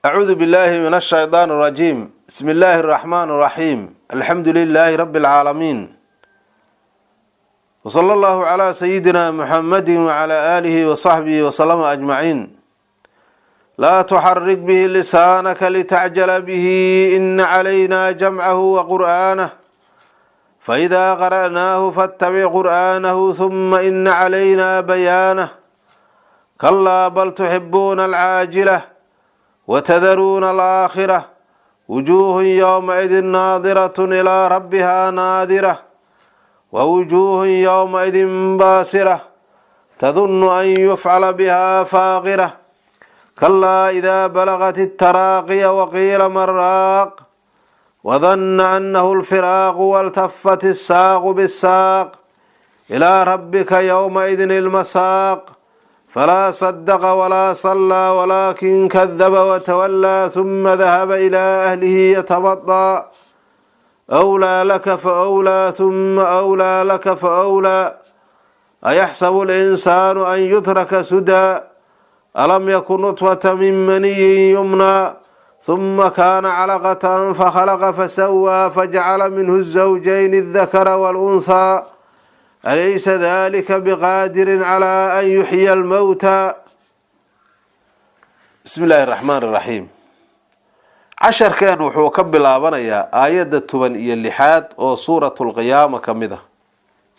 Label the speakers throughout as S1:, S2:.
S1: أعوذ بالله من الشيطان الرجيم. بسم الله الرحمن الرحيم. الحمد لله رب العالمين، وصلى الله على سيدنا محمد وعلى آله وصحبه وسلم أجمعين. لا تحرك به لسانك لتعجل به، إن علينا جمعه وقرآنه، فإذا قرأناه فاتبع قرآنه، ثم إن علينا بيانه. كلا بل تحبون العاجلة وتذرون الآخرة. وجوه يومئذ ناظرة إلى ربها ناظرة، ووجوه يومئذ باسرة تظن أن يفعل بها فاقرة. كلا إذا بلغت التراقي وقيل من راق، وظن أنه الفراق، والتفت الساق بالساق، إلى ربك يومئذ المساق. فلا صدق ولا صلى، ولكن كذب وتولى، ثم ذهب إلى أهله يتمطى. أولى لك فأولى، ثم أولى لك فأولى. أيحسب الإنسان أن يترك سدى؟ ألم يك نطفة من مني يمنى؟ ثم كان علقة فخلق فسوى، فجعل منه الزوجين الذكر والأنثى. أليس ذلك بقادر على أن يحيي الموتى؟ بسم الله الرحمن الرحيم. Casharkeen wuxuu ka bilaabanayaa aayadda 16aad oo Suuratulqiyaama ka mid ah.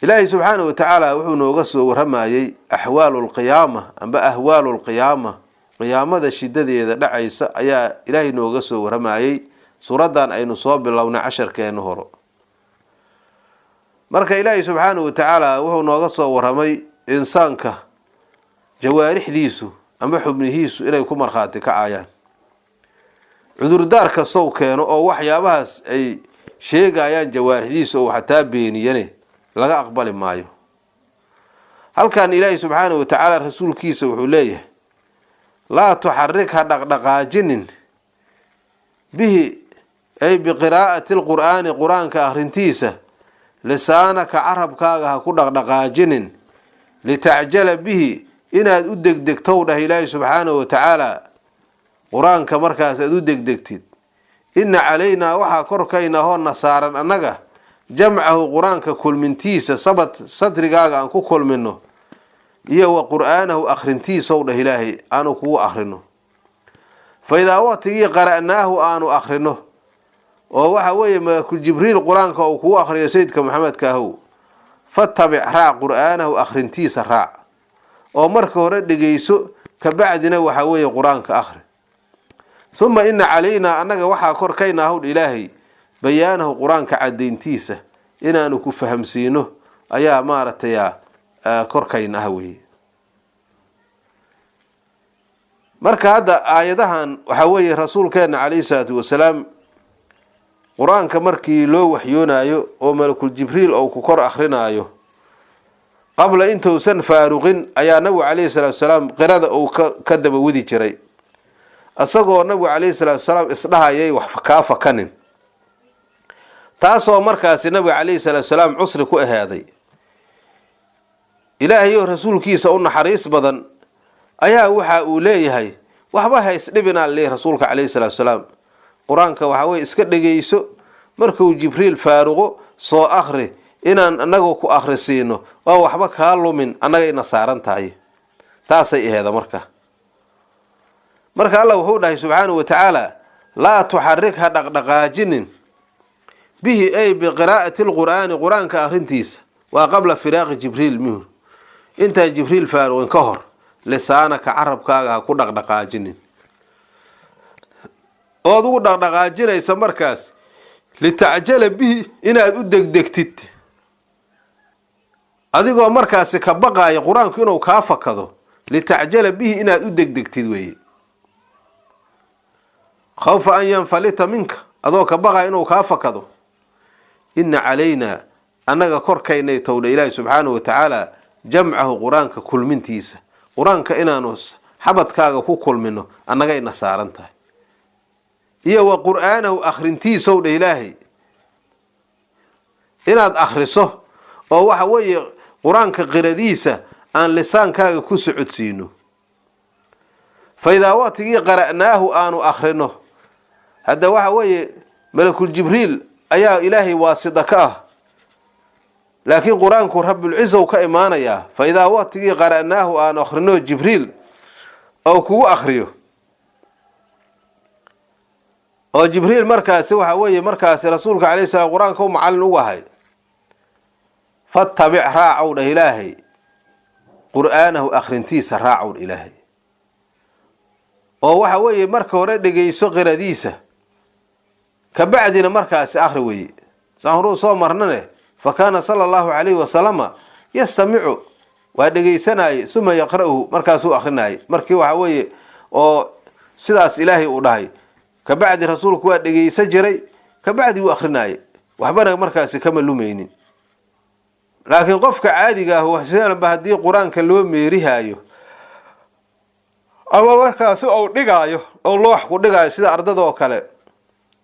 S1: Ilaahay subxaana wa tacaala wuxuu nooga soo waramayey axwaalu lqiyaama amba ahwaalu lqiyaama. Qiyaamada shidadeeda dhacaysa ayaa Ilaahay nooga soo waramayey suuraddan aynu soo bilownay casharkeena horo. Marka Ilaahay subxaana wa tacaala wuxuu nooga soo waramay insaanka jawaarixdiisu ama xubnihiisu inay ku markhaati kacayaan cudurdaar kastow keeno oo waxyaabahaas ay sheegayaan jawaarixdiisu oo xataa beeniyane laga aqbali maayo. Halkan Ilaahay subxaana wa tacaala rasuulkiisa wuxuu leeyahay: laa tuxarik, ha dhaqdhaqaajinin, bihi ay biqiraa'ati lqur'aani, qur-aanka akhrintiisa, lisaanaka, carabkaaga ha ku dhaqdhaqaajinin, litacjala bihi, inaad u degdegtow dhah Ilaahay subxaana wa tacaala qur-aanka markaas aad u degdegtid. Ina calaynaa, waxaa korkayna hoona saaran annaga, jamcahu, qur-aanka kulmintiisa, sabad sadrigaaga aan ku kulmino, iyo wa qur'aanahu, akhrintiisow dhah Ilaahay aanu kugu akhrino. Fa idaa waqtigii qara'naahu, aanu akhrino, oo waxa weeye malakul Jibriil qur-aanka uu kugu akhriyo, sayidka Maxamedka ahow, fatabic, raac, qur'aanahu, akhrintiisa raac, oo marka hore dhegeyso, kabacdina waxa weeye qur-aanka akhri. Suma ina calaynaa, annaga waxaa korkayna howdh Ilaahay, bayaanahu, qur-aanka cadayntiisa inaanu ku fahamsiino ayaa maaragtay korkayna ah weeye. Marka hadda aayadahan waxaa weeye rasuulkeena calayhi salaatu wasalaam qur-aanka markii loo waxyoonaayo oo malakul Jibriil ou ku kor akrinaayo, qabla intuusan faaruqin ayaa nabigu calayhi salaatu wasalaam qirada uu ka daba wadi jiray, isagoo nabigu calayhi salaatu wasalaam isdhahayay wax kaa fakanin, taasoo markaasi nabiga calayhi salaatu wasalaam cusri ku ahaaday. Ilaahayo rasuulkiisa u naxariis badan ayaa waxa uu leeyahay: waxba ha isdhibinaa leeyahy rasuulka calayhi salaatu wasalaam. Qur-aanka waxaa weye iska dhegeyso, markuu Jibriil faaruqo soo akhri, inaan anagoo ku akhrisiino oo waxba kaa lumin annagayna saaran tahay. Taasay aheeda. Marka Allah wuxuu dhahay subxaanahu wa tacaala: laa tuxarik, ha dhaqdhaqaajinin, bihi ay biqiraa'ati lqur'aani, qur-aanka akhrintiisa, waa qabla firaaqi Jibriil minhu, intaan Jibriil faaruqin ka hor, lisaanaka, carabkaaga ha ku dhaqdhaqaajinin ood ugu dhaqdhaqaajinaysa markaas litacjala bihi, inaad u degdegtid, adigoo markaasi ka baqaaya qur-aanku inuu kaa fakado. Litacjala bihi, inaad u degdegtid weeye, khawfa an yanfalita minka, adoo ka baqaya inuu kaa fakado. Ina calaynaa, annaga korkaynay towdha Ilaahi subxaanahu wa tacaala, jamcahu, qur-aanka kulmintiisa, qur-aanka inaanu xabadkaaga ku kulmino annagayna saaran tahay, iyo wa qur'aanahu, akhrintiisow dheh Ilaahay, inaad akhriso oo waxa weeye qur-aanka qiradiisa aan lisaankaaga ku socodsiino. Fa idaa waqtigii qara'naahu aanu akhrino, hadda waxa weeye malakul Jibriil ayaa Ilaahay waasida ka ah, laakiin Qur-aanku Rabulcisow ka imaanayaa. Fa idaa waqtigii qara'naahu aanu akhrino, Jibriil oo kugu akriyo, oo Jibriil markaasi waxa weeye markaasi rasuulka calayhi salaam Qur-aanka u macallin ugu ahay, fattabic raacow dheh Ilaahay, qur'aanahu akhrintiisa raacow dheh Ilaahay. Oo waxa weeye marka hore dhegeyso qiradiisa, kabacdina markaasi akhri weeye. Saan horuu soo marnane, fa kaana sala allahu calayhi wasalama yastamicu, waa dhegeysanaaye, suma yaqra'uhu, markaasuu akhrinaayey. Markii waxa weeye oo sidaas Ilaahay uu dhahay, kabacdi rasuulku waa dhegeysan jiray, kabacdi wuu akhrinaayey, waxbana markaasi kama lumaynin. Laakiin qofka caadiga ah sidanba haddii Qur-aanka loo meerihaayo ama markaasi ou dhigaayo oo loox ku dhigaayo sida ardada oo kale,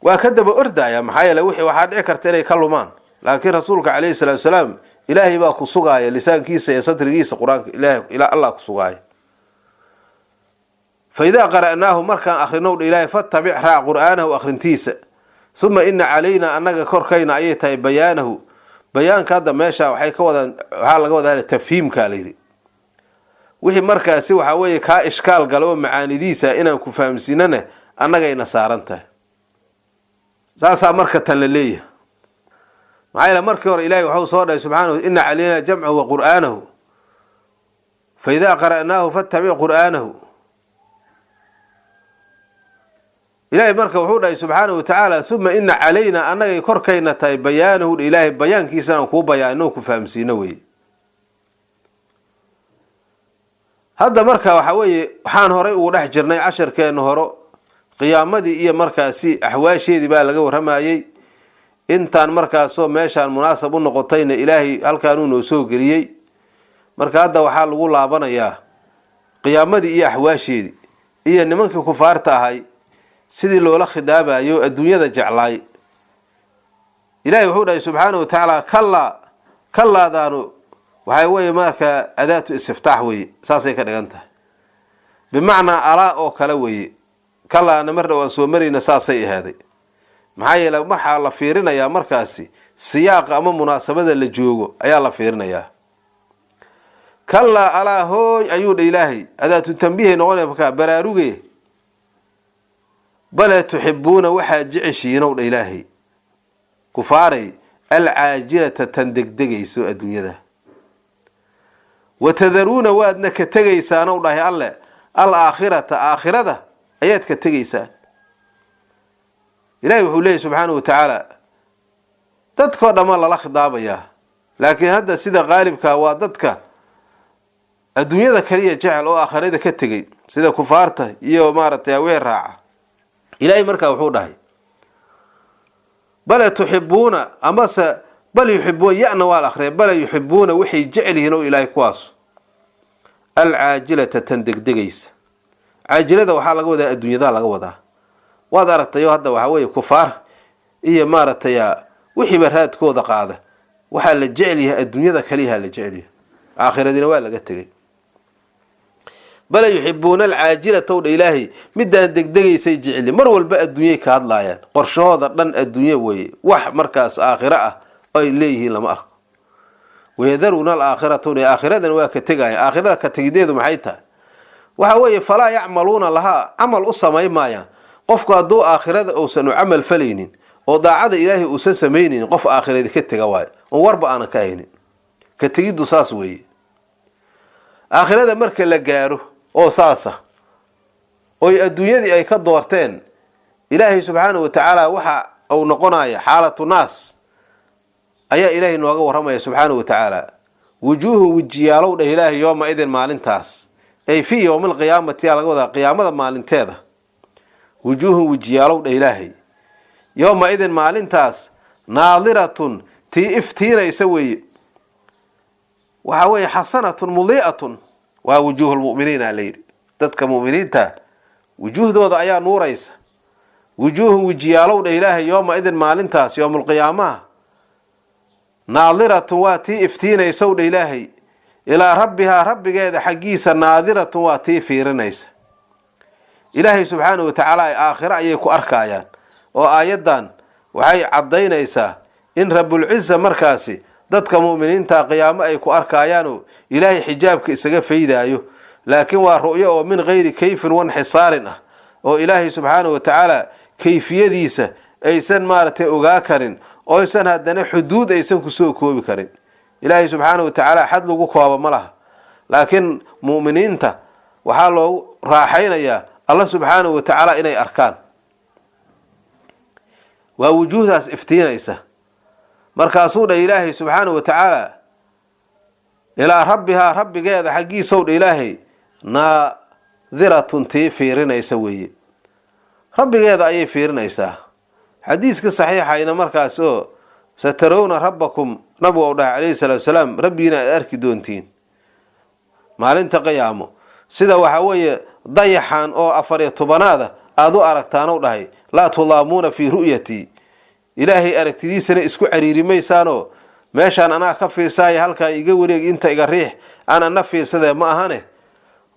S1: waa ka daba ordaya. Maxaa yeele wixii waxaa dhici karta inay ka lumaan. Laakiin rasuulka calayhi salaatu salaam Ilaahay baa ku sugaaya lisaankiisa iyo sadrigiisa Qur-aanka, Ilahay ilaa Allah ku sugaaya. Fa idaa qara'naahu markaan akrinow dha Ilaahay, fattabic raac qur'aanahu akhrintiisa, suma ina calaynaa, annaga korkayna ayay tahay, bayaanahu. Bayaanka hadda meesha waxay ka wadaan, waxaa laga wadaa tafhiimka la yidhi, wixii markaasi waxaa weeye kaa ishkaal gala oo macaanidiisa inaan ku fahamsiinana annagayna saaran tahay. Saasaa marka tan la leeyahay. Maxaa yeele markii hore Ilahay waxuu soo dhahay subxaanahu: ina calaynaa jamcahu wa qur'aanahu, fa idaa qara'naahu fattabic qur'aanahu. Ilaahay marka wuxuu dhahay subxaanahu watacaala: suma ina calaynaa, annagay korkayna tahay, bayaanahu, Ilaahay bayaankiisana aan kuu bayaano, ku fahamsiino weye. Hadda marka waxa weeye waxaan horay ugu dhex jirnay casharkeena horo qiyaamadii iyo markaasi axwaasheedii baa laga warramayey. Intaan markaasoo meeshaan munaasab u noqotayna Ilaahay halkaanuu noo soo geliyey. Marka hadda waxaa lagu laabanayaa qiyaamadii iyo axwaasheedii iyo nimankii kufaarta ahay sidii loola khidaabayo adduunyada jeclaay. Ilaahay wuxuu dhahay subxaana wa tacaala: kallaa. Kallaadaanu waxay weye marka adaatu istiftaax weye, saasay ka dhigan tahay, bimacnaa alaa oo kale weeye. Kallaana mar dhow aan soo marayna saasay ahaaday. Maxaa yeele waxaa la fiirinayaa markaasi siyaaqa ama munaasabada la joogo ayaa la fiirinayaa. Kallaa, alaa hooy ayuu dha Ilaahay, adaatu tambiihay noqonaya markaa, baraaruge. Bale tuxibuuna, waxaad jeceshiinow dha Ilaahay, kufaaray, alcaajilata, tan degdegayso adduunyada, watadaruuna, waadna ka tegaysaanow dhahay Alle, alaakhirata, aakhirada ayaad ka tegaysaan. Ilahay wuxuu leeyahy subxaanahu watacaala, dadkoo dhammaa lala khidaabayaa, laakiin hadda sida qaalibka waa dadka adduunyada kaliya jecel oo aakhirada ka tegey, sida kufaarta iyo maaragtay wixii raaca. Ilaahay markaa wuxuu dhahay: bale tuxibuuna, amase bal yuxibuuna, yana waa la akriya, bale yuxibuuna, waxay jecel yihiin oo Ilaahay kuwaas alcaajilata, tan degdegaysa. Caajilada waxaa laga wadaa adduunyada laga wadaa. Waad aragtayo hadda waxaa weeye kufaar iyo maaragtay wixiiba raadkooda qaada, waxaa la jecel yahay adduunyada kaliyaha la jecel yahay, aakhiradina waa laga tegey. Bale yuxibuuna alcaajilata dha Ilaahay, midaan degdegaysay jeceli. Mar walba adduunyay ka hadlaayaan, qorshahooda dhan adduunye weeye, wax markaas aakhiro ah ay leeyihiin lama arko. Wayadaruuna alaakhirata dha, aakhiradana waa ka tegaya. Aakhirada ka tegideedu maxay tahay? Waxa weeye falaa yacmaluuna lahaa, camal u samayn maayaan. Qofku hadduu aakhirada uusan u camal falaynin oo daacada Ilaahay uusan samaynaynin, qof aakhiradi ka tega waayo oon warba aanan ka haynin. Ka tegiddu saas weeye. Aakhirada marka la gaaro oo saasa oy adduunyadii ay ka doorteen, Ilaahay subxaanahu watacaala waxa uu noqonaya xaalatu naas ayaa Ilaahay nooga warramaya subxaanahu wa tacaala. Wujuuhu, wejiyaalow dheh Ilaahay, yooma idin, maalintaas, ay fii yowmi alqiyaamati yaa laga wadaa, qiyaamada maalinteeda. Wujuuhun, wejiyaalow dheh Ilaahay, yooma idin, maalintaas, naadiratun, tii iftiinaysa weeye. Waxaa weeye xasanatun mudii'atun, waa wujuuhu lmu'miniina layidhi, dadka mu'miniinta wujuuhdooda ayaa nuuraysa. Wujuuhun, wejiyaalow dheh Ilaahay, yooma idin, maalintaas yowmulqiyaamaha, naadiratun, waa tii iftiinaysow dha Ilaahay, ilaa rabbihaa, rabbigeeda xaggiisa, naadiratun, waa tii fiirinaysa. Ilaahay subxaanahu watacaala aakhiro ayay ku arkaayaan, oo aayaddan waxay caddaynaysaa in Rabulciza markaasi dadka mu'miniinta qiyaamo ay ku arkaayaanoo Ilaahay xijaabka isaga faydaayo. Laakiin waa ru'yo oo min gayri kayfin wanxisaarin ah, oo Ilaahay subxaanahu watacaala kayfiyadiisa aysan maaragtay ogaa karin, oysan haddana xuduud aysan kusoo koobi karin. Ilaahay subxaanahu watacaala xad lagu koobo ma laha, laakiin mu'miniinta waxaa loogu raaxaynayaa Alla subxaanahu watacaala inay arkaan. Waa wujuuhdaas iftiinaysa. Markaasuu dha Ilaahay subxaanahu watacaala: ilaa rabbihaa, rabbigeeda xaggiisow dha Ilaahay, naadiratun, tii fiirinaysa weeye. Rabbigeeda ayay fiirinaysaa. Xadiiska saxiixayna markaas oo "satarawna rabbakum", nabigu u dhahay calayhi salaatu salaam, rabbigiina aad arki doontiin maalinta qiyaamo, sida waxaa weeye dayaxan oo 14aada aada u aragtaanu dhahay. "Laa tudaamuuna fii ru'yatii", Ilaahay aragtidiisana isku cariiri maysaanoo meeshaan anaa ka fiirsaaya, halkaa iga wareeg, inta iga riix, aan ana fiirsadee ma ahane.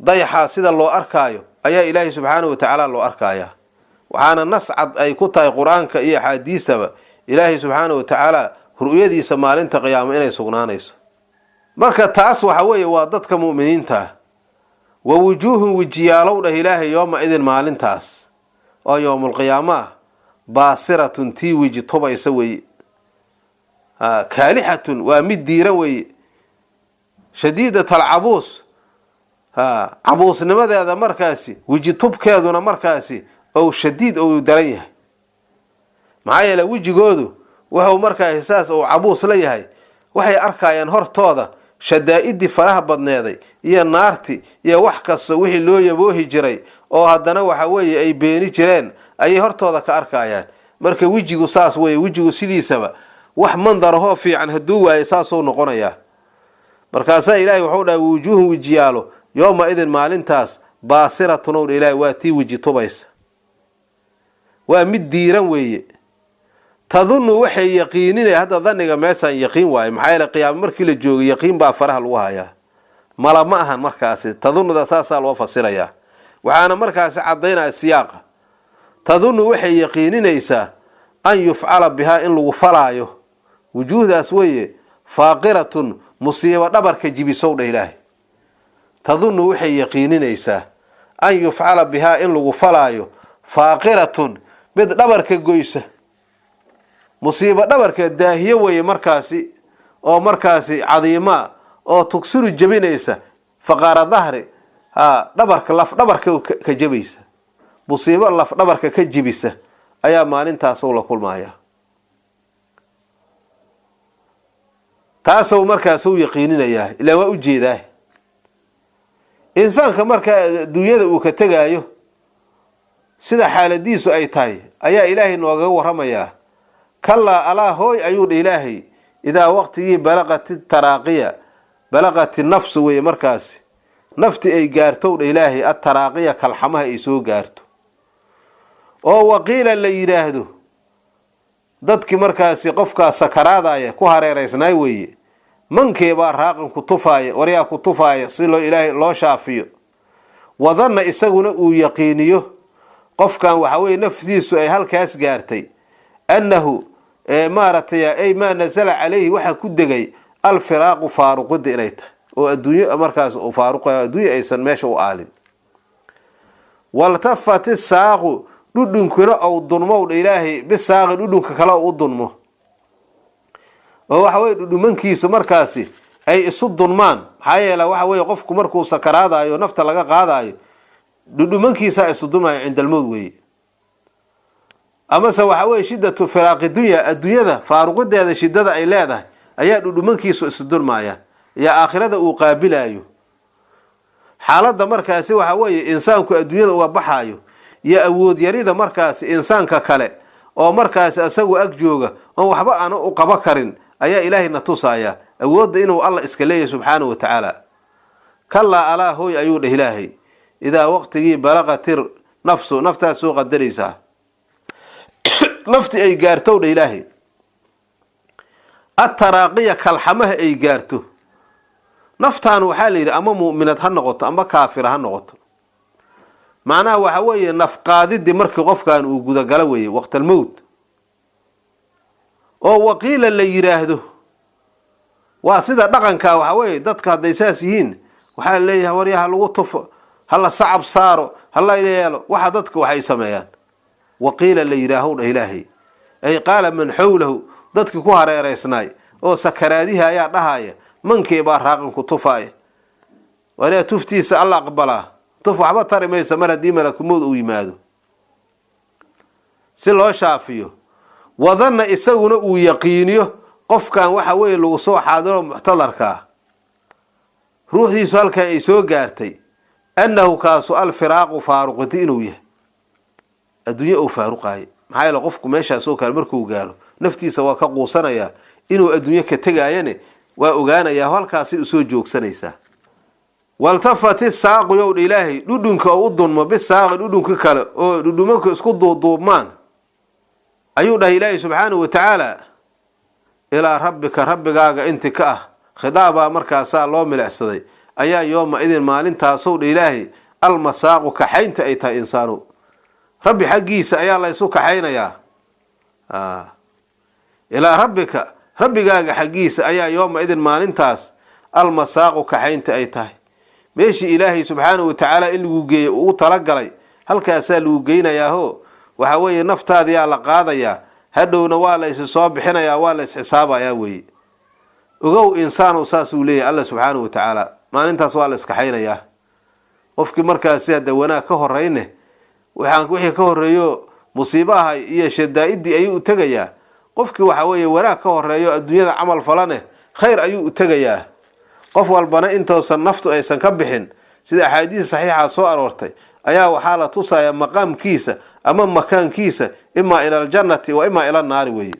S1: Dayaxaa sida loo arkaayo ayaa Ilaahay subxaanahu watacaala loo arkayaa. Waxaana nas cad ay ku tahay Qur-aanka iyo axaadiistaba Ilaahay subxaanahu watacaala ru'yadiisa maalinta qiyaamo inay sugnaanayso. Marka taas waxa weeye waa dadka mu'miniinta. "Wa wujuuhun", wejiyaalow dhah Ilaahay, "yooma idin", maalintaas oo yowmulqiyaamo ah, "baasiratun", tii weji tubaysa weeye. "Kaalixatun", waa mid diiran weeye. "Shadiidat alcabuus", cabuusnimadeeda markaasi, weji tubkeeduna markaasi ou shadiid ou daran yahay. Maxaa yeele, wejigoodu wuxuu markaasi saas uu cabuus la yahay, waxay arkayaan hortooda shadaa-idii faraha badneeday iyo naarti iyo wax kasta wixii loo yaboohi jiray, oo haddana waxa weeye ay beeni jireen ayay hortooda ka arkayaan. Marka wejigu saas weye. Wejigu sidiisaba wax mandarahoo fiican hadduu waayo, saasuu noqonayaa. Markaasaa Ilaahay wuxuu dhahay: "Wujuuhun", wejiyaalo, "yooma idin", maalintaas, "baasiratun", ow dha Ilaahay, waa tii weji tubaysa, waa mid diiran weeye. "Tadunnu", waxay yaqiininaya. Hadda daniga meeshaan yaqiin waaye. Maxaa yeele, qiyaamo markii la joogay yaqiin baa faraha lagu hayaa, mala ma ahan. Markaasi tadunuda saasaa loo fasirayaa, waxaana markaasi caddaynaya siyaaqa. "Tadunnu", waxay yaqiininaysaa, "an yufcala bihaa", in lagu falaayo wujuuhdaas weeye, "faaqiratun", musiibo dhabarka jibisow dha Ilaahay. "Tadunnu", waxay yaqiininaysaa, "an yufcala bihaa", in lagu falaayo, "faaqiratun", mid dhabarka goysa, musiibo dhabarka daahiyo weeye markaasi, oo markaasi cadiimaa, oo "tuksiru", jebinaysa, "faqaara dahri", ha, dhabarka, laf dhabarka ka jebaysa. Musiibo laf dhabarka ka jibisa ayaa maalintaasou la kulmaya. Taasou markaasuu yaqiininayaa, ilaa waa ujeedaa. Insaanka markaa adduunyada uu ka tegaayo, sida xaaladiisu ay tahay ayaa Ilaahay noogaga warramayaa. "Kallaa, alaa hooy", ayuu dha Ilaahay, "idaa waqtigii balaqati taraaqiya", "balaqati nafsu" weeye markaasi, nafti ay gaartow dha Ilaahay, "ataraaqiya", kalxamaha ay soo gaarto, oo "waqiila", la yidhaahdo dadkii markaasi qofkaa sakaraadaya ku hareeraysnaay weeye: "Mankeebaa raaqin ku tufaaya? Waryaa ku tufaaya si loo Ilaahay loo shaafiyo?" "Wadanna", isaguna uu yaqiiniyo qofkan waxa weye naftiisu ay halkaas gaartay, "annahu", maaragtay, "ay maa nasala calayhi", waxaa ku degay, "alfiraaqu", faaruqida inay tahay, oo adduunyo markaas uu faaruqayo, adduunyo aysan meesha u aalin. "Waltafat isaaqu", dhudhunkuna ou dunmow dha Ilaahay, "bisaaqi", dhudhunka kale u dunmo, oo waxa weye dhudhumankiisu markaasi ay isu dunmaan. Maxaa yeele, waxa weye qofku markuu sakaraadayo, nafta laga qaadayo, dhudhumankiisaa isu dunmayo cindalmowd weeye. Amase waxa weye "shiddatu firaaqi dunya", adduunyada faaruqideeda shidada ay leedahay ayaa dhudhumankiisu isu dunmaya, iyo aakhirada uu qaabilayo. Xaaladda markaasi waxa weeye insaanku adduunyada uga baxaayo iyo awood yarida markaasi insaanka kale oo markaasi asagu ag jooga oon waxba aana u qabo karin ayaa Ilaahay na tusaaya awoodda inuu Alla iska leeyahay subxaanahu wa tacaala. "Kallaa, alaa hooy", ayuu dheh Ilaahay, "idaa waqtigii balaqatir nafsu", naftaas soo qadaraysaa, nafti ay gaartow dha Ilaahay, "ataraaqiya", kalxamaha ay gaarto naftaan. Waxaa la yidhi ama mu'minad ha noqoto ama kaafira ha noqoto. Macnaha waxa weeye nafqaadidii markii qofkan uu gudagalo weeye waqtalmowt, oo waqiila la yidhaahdo waa sida dhaqankaa. Waxa weeye dadka hadday saas yihiin waxaa leeyahay warya ha lagu tufo, hala sacab saaro, hala yeelo waxa dadka waxay sameeyaan. Waqiila la yidhaahow dhah Ilaahay, ay qaala man xowlahu, dadkii ku hareeraysnaay oo sakaraadihi ayaa dhahaya mankii baa raaqin ku tufaaya. Waryaa tuftiisa Alla aqbalaa, tuf waxba tari maysa mar haddii malakumowd uu yimaado. Si loo shaafiyo wadanna isaguna uu yaqiiniyo qofkan waxa weeye lagu soo xaadiro muxtadarkaa ruuxdiisu halkan ay soo gaartay, annahu kaasu alfiraaqu faaruqiti inuu yahay adduunye uu faaruqaayo. Maxaa yeele qofku meeshaasoo kale markuu gaaro naftiisa waa ka quusanayaa, inuu adduunye ka tegaayane waa ogaanayaa, halkaasay usoo joogsanaysaa. Waltafat isaaqu yowdha Ilaahay, dhudhunka oo u dunmo bisaaqi dhudhunka kale oo dhudhumanku isku duuduubmaan ayuu dhahay Ilaahay subxaanahu wa tacaala. Ilaa rabbika, rabbigaaga inti ka ah khidaabaa markaasaa loo milicsaday ayaa yooma idin maalintaasow dha Ilaahay almasaaqu kaxaynta ay tahay. Insaanow, Rabbi xaggiisa ayaa la ysu kaxaynayaa. Ilaa rabbika, rabbigaaga xaggiisa ayaa yooma idin maalintaas almasaaqu kaxaynta ay tahay. Meeshii Ilaahay subxaanahu watacaala in lagu geeyo uu talagalay halkaasaa lagu geynayaaho. Waxa weeye naftaadiyaa la qaadayaa, hadhowna waa la isi soo bixinayaa, waa la isxisaabayaa weeye. Ogow insaanow, saasuu leeyahay Alla subxaanahu wa tacaala, maalintaas waa la iskaxaynayaa. Qofkii markaasi hadda wanaag ka horeyne, waxaan wixii ka horeeyo musiibaha iyo shadaa-idii ayuu u tegayaa. Qofkii waxa weeye wanaag ka horeeyo adduunyada camal falane khayr ayuu u tegayaa. Qof walbana intoosan naftu aysan ka bixin, sida axaadiis saxiixa soo aroortay, ayaa waxaa la tusayaa maqaamkiisa ama makaankiisa, imaa ila aljannati wa imaa ila naari weeye.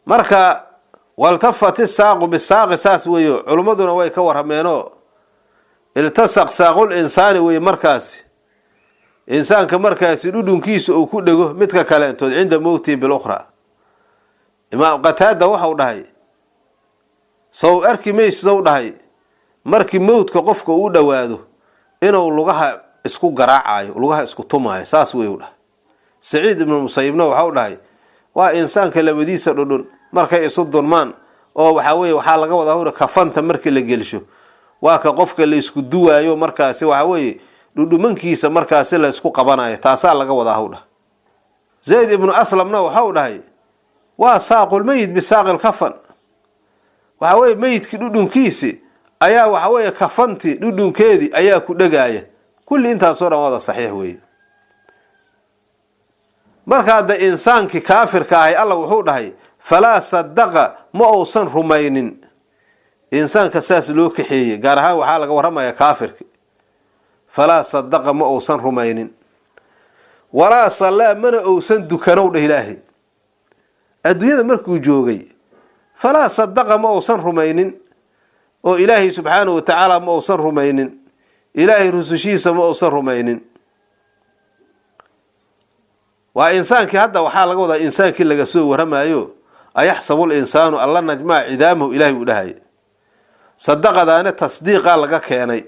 S1: Marka waltafat isaaqu bisaaqi saas weeyo, culummaduna way ka warrameenoo iltasaq saaqul insaani weeye. Markaasi insaanka markaasi dhudhunkiisa uu ku dhego midka kaleentood cinda mowtihi bilukhra. Imaam Qataada waxau dhahay, sow arki maysidow dhahay markii mowdka qofka uu dhowaado inuu lugaha isku garaacayo, lugaha isku tumaayo, saas wey u dhahay. Saciid ibnu Musayibna waxau dhahay waa insaanka labadiisa dhudhun markay isu dunmaan, oo waxaa weye waxaa laga wadaa hura kafanta markii la gelsho, waa ka qofka la isku duwaayo, markaasi waxaa weeye dhudhumankiisa markaasi la isku qabanayo, taasaa laga wadaa hawdhah. Zayd ibnu Aslamna waxau dhahay waa saaqulmeyit bisaaqil kafan. Waxaa weeye meyidkii dhudhunkiisi ayaa waxa weeye kafantii dhudhunkeedii ayaa ku dhegaaya. Kulli intaasoo dhan wada saxiix weeye. Marka hadda insaankii kaafirka ahay Alla wuxuu dhahay falaa sadaqa, ma uusan rumaynin insaanka saas loo kaxeeyey. Gaar ahaan waxaa laga warramayaa kaafirki. Falaa sadaqa, ma uusan rumaynin, walaa sallaa, mana uusan dukanow dheh Ilaahay. Adduunyada markuu joogay falaa sadaqa, ma uusan rumaynin oo Ilaahay subxaanahu wa tacaala ma uusan rumaynin, Ilaahay rusushiisa ma uusan rumaynin. Waa insaankii hadda waxaa laga wadaa insaankii laga soo warramaayo. Ayaxsabu linsaanu alla najmaa cidaamahu, Ilaahay uu dhahay. Sadaqadaana tasdiiqaa laga keenay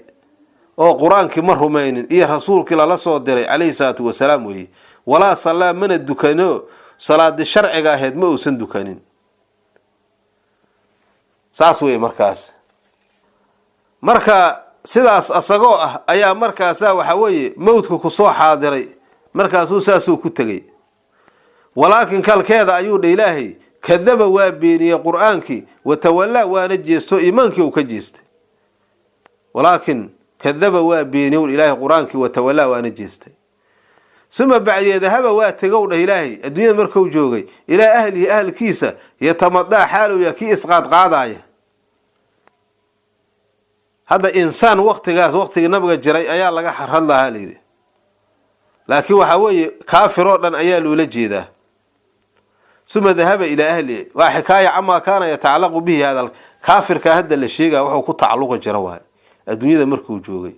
S1: oo qur-aankii ma rumaynin iyo rasuulkii lala soo diray calayhi salaatu wasalaam weeye. Walaa sallaa, mana dukano, salaadii sharciga ahayd ma uusan dukanin, saas weye. Markaas marka sidaas asagoo ah ayaa markaasaa waxaa weeye mowdka kusoo xaadiray, markaasuu saasuu ku tegey. Walaakin kalkeeda ayuu dha Ilaahay kadaba, waa beeniyey qur-aankii, watawallaa, waana jeesto, iimaankii uu ka jeestay. Walaakin kadaba, waa beeniyey Ilaahay qur-aankii, watawallaa, waana jeestay. Suma bacdiye dahaba, waa tegow dhah Ilaahay adduunyada markuu joogay, ilaa ahlihi, ahlkiisa, yatamadaa, xaalowya kii isqaadqaadaaya. Hadda insaan waktigaas waktigii nabiga jiray ayaa laga xarad lahaa layidhi, laakiin waxaa weeye kaafir oo dhan ayaa loola jeedaa. Suma dahaba ilaa ahlihi waa xikaaya camaa kaana yatacalaqu bihi hada kaafirka hadda la sheegaya, wuxuu ku tacalluqi jira waay adduunyada markuu joogay.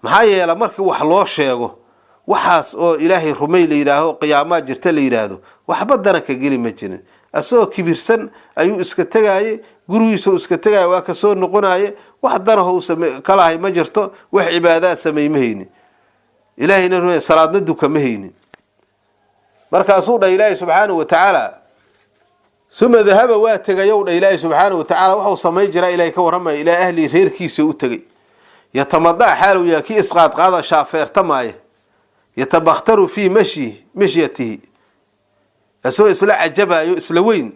S1: Maxaa yeele markii wax loo sheego waxaas oo Ilaahay rumay la yidhaaho, qiyaamaa jirta la yidhaahdo, waxba dananka geli ma jirin. Asagoo kibirsan ayuu iska tegaayey, gurigiisuu iska tegaaya, waa kasoo noqonaye. Wax danaho kalahay ma jirto, wax cibaadaa samey ma haynin, ilaahayna rume, salaadna duka ma haynin. Markaasuu dhah Ilaahay subxaanahu wa tacaala, suma dahaba, waa tegayow dha Ilaahay subxaanahu wa tacaala. Waxau samayn jiraa Ilahay ka warramaya. Ilaa ahlii, reerkiisa u tegey. Yatamadaa, xaalow yaa kii isqaadqaada, shaafeertamaaya. Yatabakhtaru fii mashyi mashyatihi, asagoo isla cajabayo, isla weyn.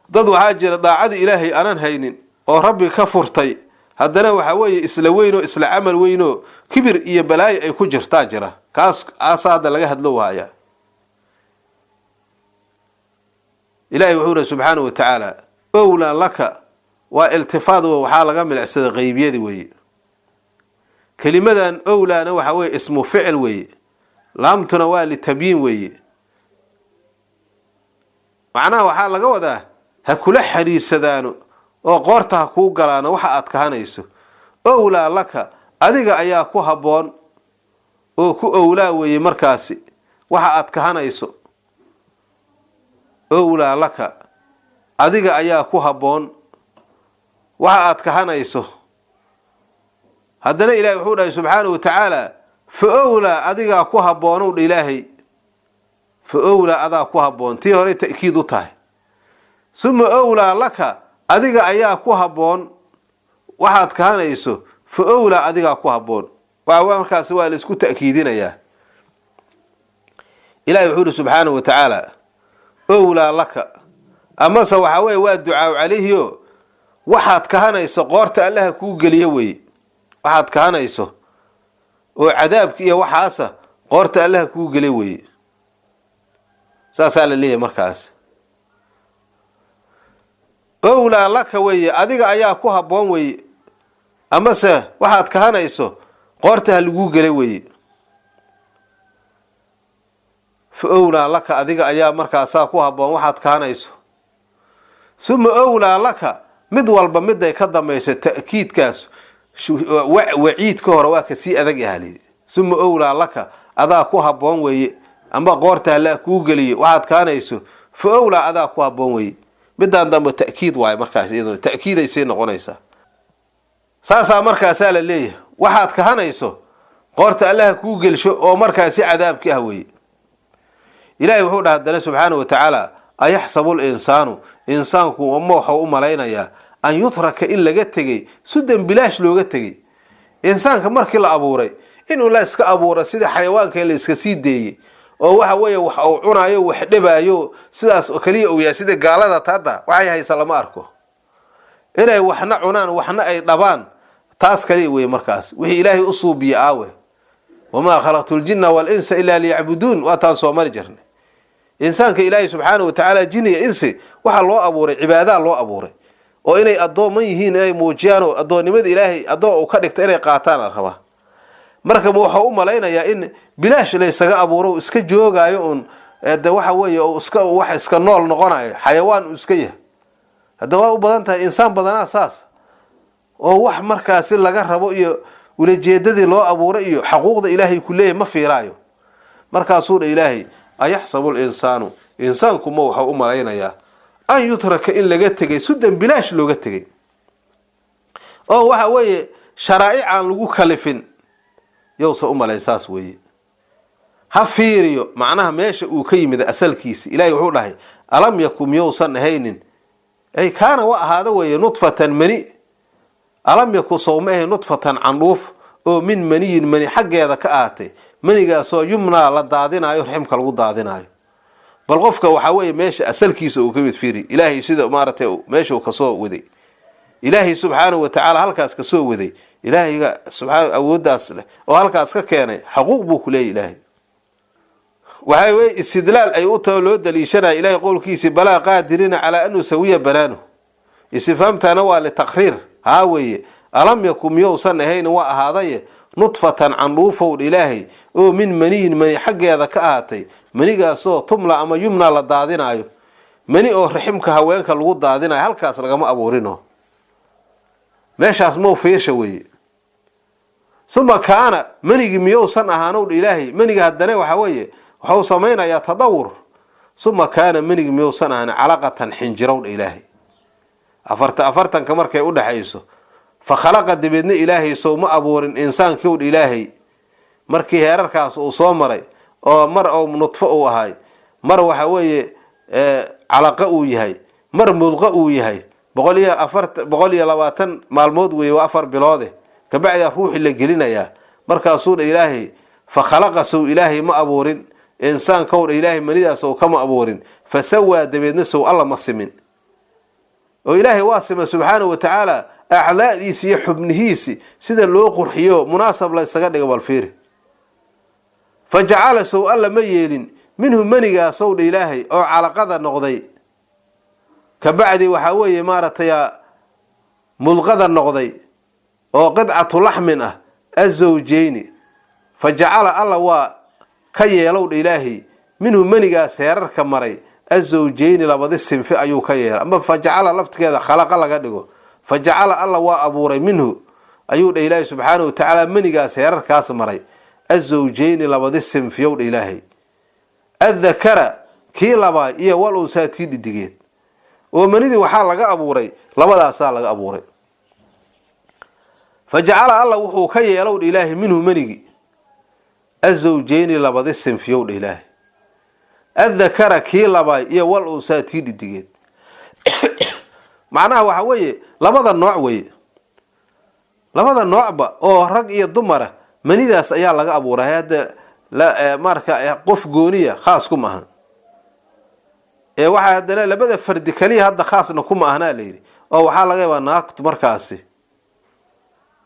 S1: Dad waxaa jira daacada Ilaahay aanan haynin oo Rabbi ka furtay, haddana waxaa weeye isla weynoo, isla camal weynoo, kibir iyo balaayo ay ku jirtaa jira. Kaas aasa hadda laga hadlo waaya. Ilaahay wuxuu ihi subxaanahu wa tacaala, owlaa laka waa iltifaad, waxaa laga milicsaday qeybiyadi weeye. Kelimadan owlaana waxaa weeye ismu ficil weeye, laamtuna waa litabyiin weeye. Macnaha waxaa laga wadaa ha kula xiriirsadaano oo qoorta ha kuu galaano waxa aad kahanayso. Owlaa laka, adiga ayaa ku habboon oo ku owlaa weeye markaasi waxa aad kahanayso. Owlaa laka, adiga ayaa ku habboon waxa aad kahanayso. Haddana Ilahay wuxuu dhahay subxaanahu wa tacaala, fa owlaa, adigaa ku habboonow dha Ilaahay. Fa owlaa, adaa ku habboon, tii horey ta'kiid u tahay. Suma owlaa laka, adiga ayaa ku habboon waxaad kahanayso. Fa owlaa, adigaa ku habboon. Waa markaasi waa la isku ta'kiidinayaa. Ilahay wuxuu ihi subxaanahu wa tacaala, owlaa laka, amase waxaa weeye waa ducaaw calayhiyo, waxaad kahanayso qoorta Allaha kuu geliyo weeye. Waxaad kahanayso oo cadaabka iyo waxaasa qoorta Allaha kuu geliyo weeye, saasaa la leeyahay markaas. Owlaa laka weeye, adiga ayaa ku habboon weeye, amase waxaad kahanayso qoorta ha laguu gela weeye. Fa owlaa laka, adiga ayaa markaasaa ku habboon waxaad kahanayso. Suma owlaa laka, mid walba miday ka dambaysa ta'kiidkaas waciidka hore waa kasii adag ahaliy. Suma owlaa laka, adaa ku habboon weeye, amba qoorta hala kuu geliyo waxaad kahanayso. Fa owlaa, adaa ku habboon weeye. Midaan dambe ta'kiid waayo markaas, iyaduna ta'kiiday sii noqonaysaa. Saasaa markaasaa la leeyahay, waxaad kahanayso qoorta Allaha kuu gelsho oo markaasi cadaabki ah weeye. Ilaahay wuxuu dhaha haddana subxaana wa tacaala, ayaxsabu linsaanu, insaanku ma waxau u malaynayaa an yutraka, in laga tegey, sudan, bilaash looga tegey? Insaanka markii la abuuray, inuu la iska abuura sida xayawaanka la iska sii deeyey, oo waxa weeye wax uu cunaayo, wax dhibaayo, sidaas oo kaliya uu yahay, sida gaalada taadda waxay haysa lama arko, inay waxna cunaan waxna ay dhabaan, taas kaliya weye. Markaas wixii Ilaahay u suubiye aawe? Wamaa khalaqtu ljinna walinsa ilaa liyacbuduun, waa taan soo mari jirnay. Insaanka Ilaahay subxaana wa tacaala, jin iyo insi waxaa loo abuuray cibaadaa loo abuuray, oo inay addooman yihiin inay muujiyaan, oo addoonnimada Ilaahay addoon uu ka dhigta inay qaataan la rabaa. Marka ma wuxuu u malaynayaa in bilaash laysaga abuuro, iska joogaayo uun de waxa weeye oo iska wax iska nool noqonayo, xayawaan uu iska yahay? Hadda waa u badan tahay insaan badanaa saas oo wax markaasi laga rabo iyo ulajeedadii loo abuuray iyo xaquuqda Ilaahay ku leeyahy ma fiiraayo. Markaasuu dha Ilaahay, ayaxsabu linsaanu, insaanku ma waxau u malaynayaa an yutraka, in laga tegay, sudan, bilaash looga tegay, oo waxa weeye sharaa'ic aan lagu kalifin? Yowsa u malayn saas weeye. Ha fiiriyo macnaha meesha uu ka yimid asalkiisi. Ilahay wuxuu dhahay, alam yakun, miyousan ahaynin? Ay kaana, waa ahaada weeye, nudfatan, mani. Alam yaku, sowma ahayn, nudfatan, candhuuf oo min maniyin, mani xaggeeda ka ahaatay, manigaasoo yumnaa, la daadinaayo, raximka lagu daadinaayo. Bal qofka waxaa weeye meesha asalkiisa uu ka mid fiiri. Ilaahay sida maaragtay meesha uu kasoo waday, Ilaahay subxaanahu watacaala halkaas kasoo waday, Ilaahayga subxaana awooddaas leh oo halkaas ka keenay, xaquuq buu ku leeyahy. Ilaahay waxaa weye istidlaal ay u taho loo daliishanaya Ilahay qowlkiisii, balaa qaadiriina calaa an nusawiya banaano. Istifhaamtana waa litaqriir haa weeye. Alam yaku, miyousan ahayn? Waa ahaadaye, nudfatan, candhuufow Ilaahay, oo min maniyin, mani xaggeeda ka ahaatay, manigaasoo tumla ama yumna, la daadinaayo, mani oo raximka haweenka lagu daadinayo. Halkaas lagama abuurino, meeshaas mow fiirsha weeye. Suma kaana, manigi miyousan ahaanow dha Ilaahay. Maniga haddana waxaa weeye waxau samaynayaa tadawur. Suma kaana, manigi miyousan ahaan, calaqatan, xinjirow dha Ilaahay, afarta afartanka markay udhexayso. Fa Fa khalaqa, dabeedna Ilaahay sow ma abuurin insaankii dha Ilaahay, markii heerarkaas uu soo maray, oo mar ou nudfo uu ahay, mar waxa weeye calaqa uu yahay, mar mudqo uu yahay, 104, 120 maalmood weeye, waa 4 biloode, kabacdaa ruuxi la gelinayaa. Markaasuu dha Ilaahay, fa khalaqa, sow Ilaahay ma abuurin insaankow dha Ilaahay, manidaas sow kama abuurin? Fa sawaa, dabeedna sow Alla ma simin? Oo Ilaahay waa sima subxaanahu wa tacaala acdaadiisi iyo xubnihiisi sida loo qurxiyo, munaasab la ysaga dhiga. Bal fiiri, fa jacala, sow Alla ma yeelin minhu manigaasow dha Ilaahay oo calaqada noqday, kabacdi waxaa weeye maaragtay mudqada noqday oo qidcatu laxmin ah, azawjeyni? Fa jacala, Alla waa ka yeelow dha Ilaahay minhu manigaas heerarka maray azawjeyni, labadi sinfi ayuu ka yeelay. Ama fa jacala laftigeeda khalaqa laga dhigo. Fa jacala, Alla waa abuuray minhu ayuu dha Ilaahay subxaanahu wa tacaala manigaas heerarkaas maray azawjeyni, labadi sinfiyow dha Ilaahay, addakara kii labaa iyo wal unsaa tii dhidigeed. Oo manidii waxaa laga abuuray, labadaasaa laga abuuray. Fa jacala, Alla wuxuu ka yeelow dha Ilaahay minhu manigi azawjeyni, labadi sinfiyow dha Ilaahay, addakara kii labaay iyo wal unsaa tii dhidigeed. Macnaha waxa weeye labada nooc weeye, labada noocba oo rag iyo dumara manidaas ayaa laga abuuray. Hadda marka qof gooniya khaas kuma ahan ee waxaa haddana labada fardi kaliya hadda khaasna kuma ahnaa la yidhi, oo waxaa laga yaabaa naagtu markaasi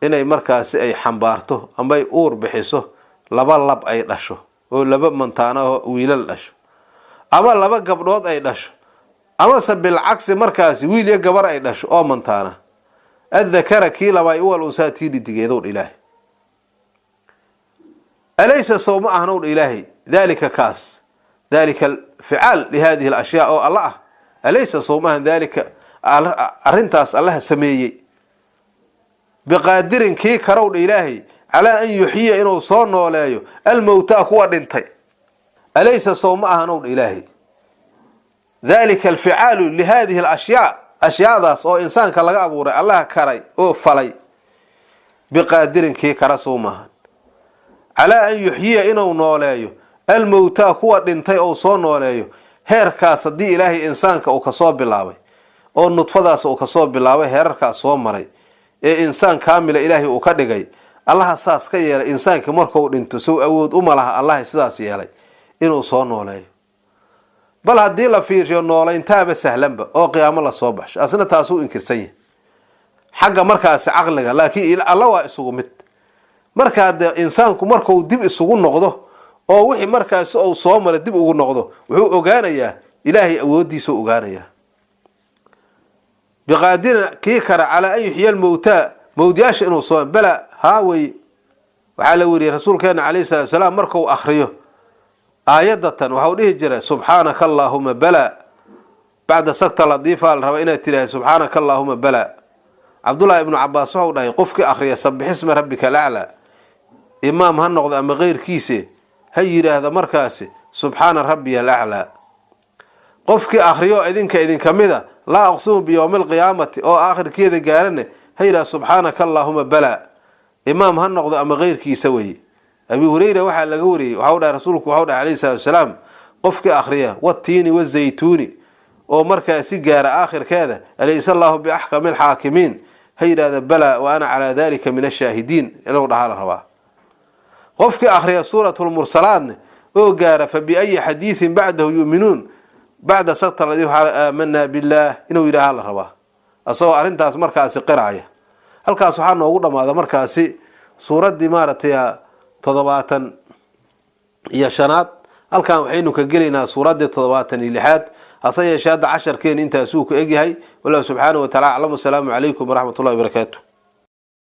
S1: inay markaasi ay xambaarto ama ay uur bixiso, laba lab ay dhasho oo laba mantaano oo wiilal dhasho, ama laba gabdhood ay dhasho, amase bilcagsi markaasi wiil iyo gabar ay dhasho oo mantaana. Addakara kii labaay wal unsaa tii dhidigeedow dha Ilaahay. Alaysa, sow ma ahnow dha Ilaahay daalika kaas, dalika alficaal lihadihi alashyaa oo Alla ah, alaysa, sow ma ahan daalika arrintaas Allaha sameeyey biqaadirin kii karow dha Ilaahay calaa an yuxyiya inuu soo nooleeyo almowtaa kuwa dhintay? Alaysa, sow ma ahanow dha Ilaahay dalika alficaalu lihadihi alashyaa, ashyaadaas oo insaanka laga abuuray Allaha karay oo falay, biqaadirin kii kara sow maahan calaa an yuxyiya inuu nooleeyo almowtaa kuwa dhintay ou soo nooleeyo? Heerkaas haddii Ilaahay insaanka uu kasoo bilaabay oo nudfadaas uu kasoo bilaabay, heerarkaas soo maray ee insaan kaamila Ilaahay uu ka dhigay, Allaha saas ka yeelay insaanka markuu dhinto sow awood uma laha Allaha sidaas yeelay inuu soo nooleeyo? Bal haddii la fiiriyo noolayntaaba sahlanba oo qiyaamo lasoo baxsho, asna taasuu inkirsan yahay xagga markaasi caqliga, laakiin Alla waa isugu mid. Markaa dee insaanku markuu dib isugu noqdo oo wixii markaasi uu soo maray dib ugu noqdo, wuxuu ogaanayaa Ilaahay awooddiisuu ogaanayaa. Biqaadirin kii kara calaa an yuxyiya almowtaa, mowdyaasha inuu soo bala haawey. Waxaa la weriyey rasuulkeena calayhi salaatu salaam markuu akriyo aayadatan waxau dhihi jiray: "Subxaanaka allaahuma bala." Bacda sakta ladiifa la rabaa inaad tidhaahda "Subxaanaka allaahuma bala." Cabdullaahi ibnu Cabaas waxau dhahay: qofkii akriya "Sabixisma rabbika alaclaa", imaam ha noqdo ama keyrkiise, ha yidhaahda markaasi "Subxaana rabbiya alaclaa." Qofkii akriyo idinka idinka mida "Laa aqsimu biyowmi alqiyaamati" oo aakhirkeeda gaarane, ha yidhahda "Subxaanaka allaahuma bala", imaam ha noqdo ama keyrkiisa weye. Abi Hureyra waxaa laga wariyey, waxau dhahay rasuulku, waxau dhahay alayhi salatu wasalaam: qofkii akhriya "Watiini wazaytuuni" oo markaa si gaara aakhirkeeda "Alaysa allaahu biaxkami alxaakimiin", ha yidhahda "Bala wa ana calaa dalika min ashaahidiin" inuu dhahaa la rabaa. Qofkii akhriya suuratu lmursalaadne oo gaara "Fa biayi xadiisin bacdahu yu'minuun", bacda sakta ladii "Aamanaa billaah" inuu yidhaaha la rabaa, asagoo arrintaas markaasi qiraaya. Halkaas waxaa noogu dhammaada markaasi suuraddii maaragtay 75aad. Halkan waxaynu ka gelaynaa suuraddii 76aad. Hase yeeshee hadda casharkeeni intaasuu ku egyahay. Wallahu subxaanahu wa tacala aclam. Wasalaamu calaykum waraxmat ullahi wabarakaatu.